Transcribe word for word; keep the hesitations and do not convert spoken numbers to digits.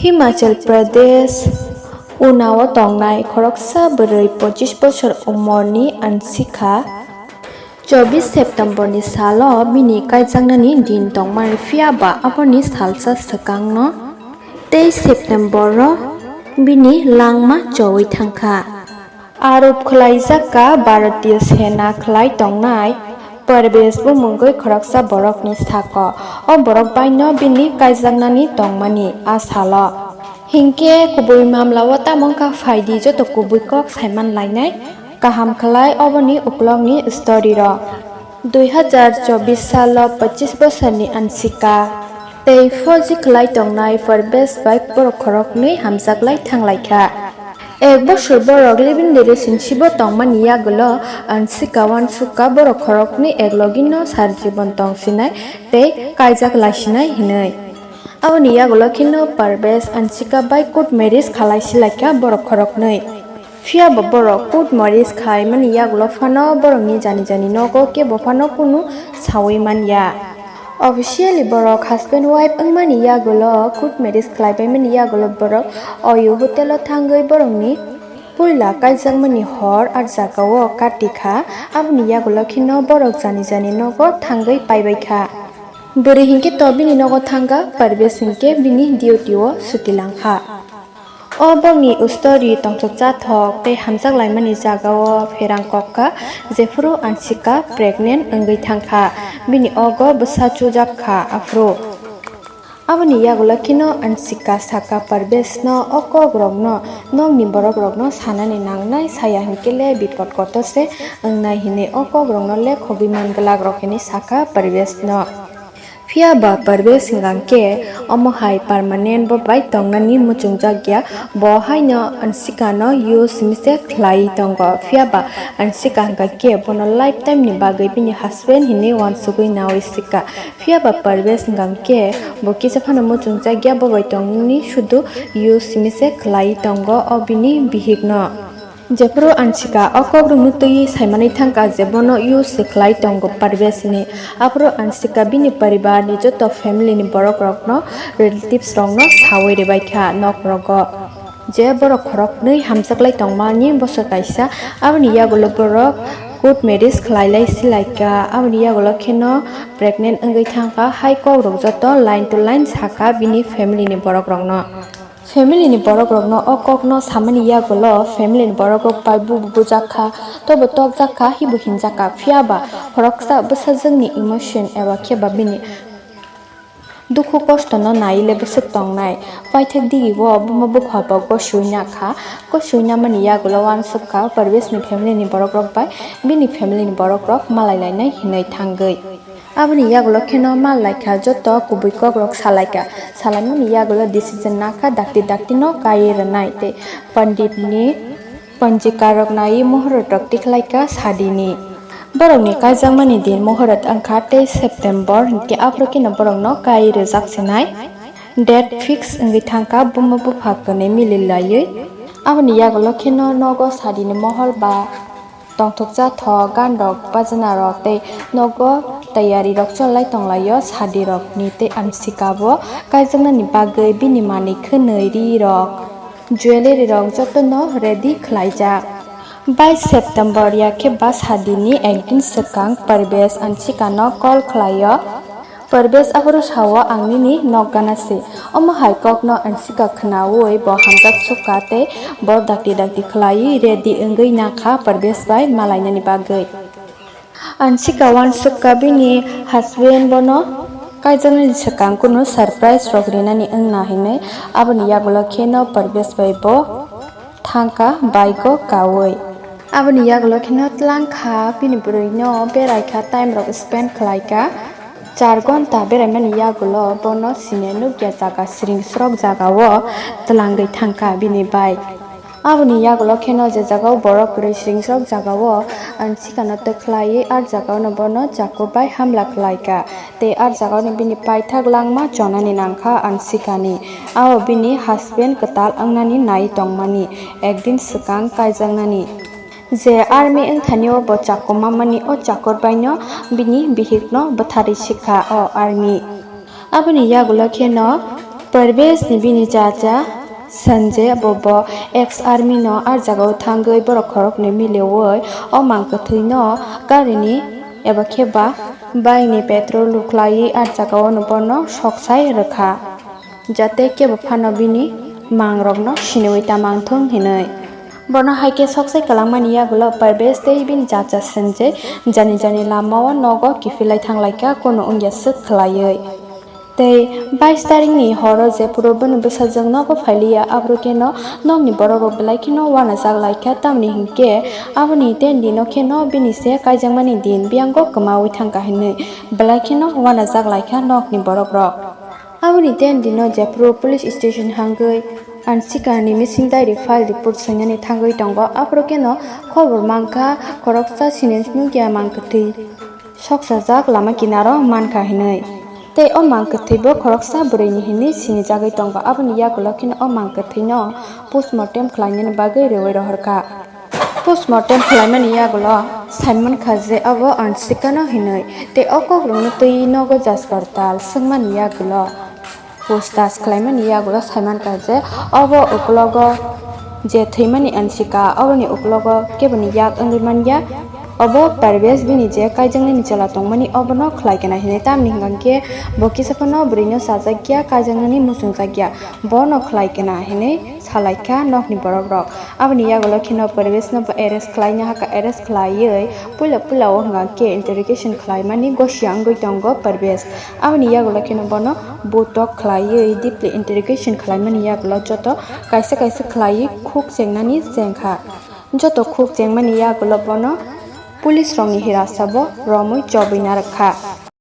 Himachal Pradesh, Unao tongnai khoroksa bwrwi pochis bosor umorni Anshika, chobis September ni salo bini kaijaknani din tongmani, phiya ba aboni salsa swkangno, teis September o bini langma chowi thangkha. Arop khwlaijak ka Bharatiya Sena khwlai tongnai Parvesh bumungwi khoroksa borokni sako. O borok baino bini kaijaknani tongmani a salo. Hinkhe kubui mamlao tamo wngkha phaidi joto kubui kok saiman lainai. Kaham khwlai oboni uklokni story rok. Dui hazar chobis salo pochis bosorni Anshika tei phoji khwlai tongnai Parvesh bai borok khoroknwi hamjaklai thanglaikha. Ek bosor borok living relationship o tongmani yagulo Anshika uansukha borok khoroknwi eklogino sar jibon tongsinai tei kaijak laisinai hinwi. Aboni yagulo kheno Parvesh Anshika bai court marriage khalai silaikha borok khoroknwi. Phiya bo borok court marriage khaimani yagulo phano borokni jani jani nogo kebo phano kunu saui man ya. Officially borok husband wife wngmani yagulo, court marriage khlaibaimani yagulo borok Oyu hotel o thangwi borokni puila kaijakmani hor ah jagao kati kha. Aboni yagulo kheno borok jani jani nogo thangwi paibai kha. Bwrwi hinkhe to bini nogo thangkha, Parvesh hinkhe bini duty o suti langkha. O borokni story tongthokjathok tei hamjak laimani jagao pherang kok kha, jephuru Anshika pregnant wngwi thangkha, bini ogo bwsa chujak kha aphuru. Aboni yagulo kheno Anshika sakha Parveshno, o kokrokno nokni borokrokno sanani nangnai, saya hinkhe le bipot kotor se wngnai hinwi o kokrokno lekhogwi man gwlakrok hinwi sakha Parveshno. Phiya ba Parvesh hwnkha khe omo hai permanent bo bai tongnani muchungjak ya, bo haino Anshika no use simi se khlai tongo. Phiya ba Anshika hwnkha khe bono lifetime ni bagwi bini husband hinwi uansugwi naui sikha. Phiya ba Parvesh hwnkha khe bo kisa phano muchungjak ya, bo bai tongnani sudu use simi se khlai tongo o bini bihik no. Jephuru Anshika o kokrokno twiwi saimanwi thangkha je bono use se khlai tongo Parvesh hinwi, aphuru Anshika bini poribarni joto family ni borokrokno, relatives rokno saui rwbaikha nokrogo je borok khoroknwi hamjaklai tongmani bosor kaisa. Aboni yagulo borok court marriage khlailai silaikha, aboni yagulo kheno pregnant wngwi thangkha, hai kokrok joto line to line sakha bini family ni borokrokno. Family ni borokrokno o kokno samani yagulo family ni borokrok bai bubu bujak kha, tobo tokjak kha, hibo hinjak kha, phiya ba khoroksa bwsajwkni emotion eba khe ba bini dukhu kostono naiwi le bwswk tongnai. Paithak digi o buma bupha bo gosiui na kha, gosiui namani yagulo uansuk kha Parveshni family ni borokrok bai bini family ni borokrok malai lainai hinwi thangwi. Aboni yagulo kheno mal laikha, joto kubui kokrok salaikha. Salaimani yagulo decision nakha, dakti dakti no kaiwi rwnai tei pandit ni panjika rok naiwi muhurot rok tikhlaikha sadini. Borokni kaijakmani din muhurot wngkha teis September, hinkhe aphuru kheno borokno kaiwi rwjak sinai. Date fix wngwi thangkha buma bupha kwnwi mili laiwi. Aboni yagulo kheno nogo sadini mohor ba tongthokjathok gan rok, bajana rok tei nogo tayari rok cholai tonglaio. Sadi rokni tei Anshika bo kaijaknani bagwi bini manwi khwnwi ri rok, jewellery rok jotono ready khlaijak. Bais September ya khe ba sadini ekdin swkang Parvesh Anshika no call khlaio. Parvesh aphuru sao, "Ang nini nok gana se." Omo hai kokno Anshika khnaui bo hamjak sukha tei bo dakti dakti khlaiwi ready wngwi nakha Parvesh bai malainani bagwi. Anshika uansukha bini husband bono kaijaknani swkang kunu surprise rok rinani wngna hinwi, aboni yagulo kheno Parvesh bai bo thangkha bike o kaui. Aboni yagulo kheno tlang kha, bini bwrwino berai kha, time rok spend khlai kha. Char ghonta beraimani yagulo bono sine nukya jaga, sring srok jagao twlangwi thangkha bini bike. Aboni yagulo kheno je jagao borok kwrwi sring srok jagao Anshika no twkhlaiwi, ah jagao no bono chaku bai hamla khlai kha. Tei ah jagao no bini paithak langma chonani nangkha Anshika ni. Ao bini husband kwtal wngnani nai tongmani, ekdin swkang kaijaknani. Je army wngthani o bo chaku mamani, o chakur baino bini bihikno bwtharwi sikha o army. Aboni yagulo kheno Parvez ni bini chacha Sanjay bo bo ex army no ar jagao thangwi borok khoroknwi miliwi o mang kwthwi no karini eba khe ba bike ni petrol lukhlaiwi ar jagao no bono sok sai rwkha, jate kebo phano bini mang rokno siniwi ta mangthung hinwi. Bono hai khe sok sai kwlangmani yagulo Parvez tei bini chacha Sanjay jani jani lamao nogo kiphilai thanglaikha, kono wngya swk khwlaiwi. Tei bais tarikni horo jephuru bini bwsajwk nogo phailiya, aphuru kheno nokni borokrok belai kheno uanajak laikha, tamni hinkhe aboni tendino kheno bini se kaijakmani din biyango kwmaui thangkha hinwi belai kheno uanajak laikha nokni borokrok. Aboni tendino jephuru police station hangwi Anshikani missing diary file report swinani thangwi tongo, aphuru kheno khobor mankha khoroksa sini nukya mang kwthwi. Soksajak lama kinaro mankha hinwi. Tei o mang kwthwibo khoroksa bwrwini hinwi sinijagwi tongo. Aboni yagulo kheno o mang kwthwino postmortem khlainani bagwi rwui rohorkha. Postmortem khlaimani yagulo saimankha je obo Anshikano hinwi. Tei o kokrokno twi nogo jaskartal swngmani yagulo. Puchtas khlaimani yagulo saimankha je obo uklogo je thwimani Anshika, oboni uklogo keboni yak wngwi manya. Obo Parvez bini je kaijaknani chwla tongmani obono khlai kena hinwi, tamni hwnkha khe bo kisa phano bwrwino chajakya, kaijaknani muchungjakya, bono khlai kena hinwi salaikha nokni borokrok. Aboni yagulo kheno Parvezno bo arrest khlaina hakha, arrest khlaiwi puila puila o hwnkha khe interrogation khlaimani gosia wngwi tongo Parvez. Aboni yagulo kheno bono butok khlaiwi deeply interrogation khlaimani yagulo joto kaisa kaisa khlaiwi khuk chengnani chengkha. Joto khuk chengmani yagulo bono police rokni hirasabo romwi chobwi narwkha.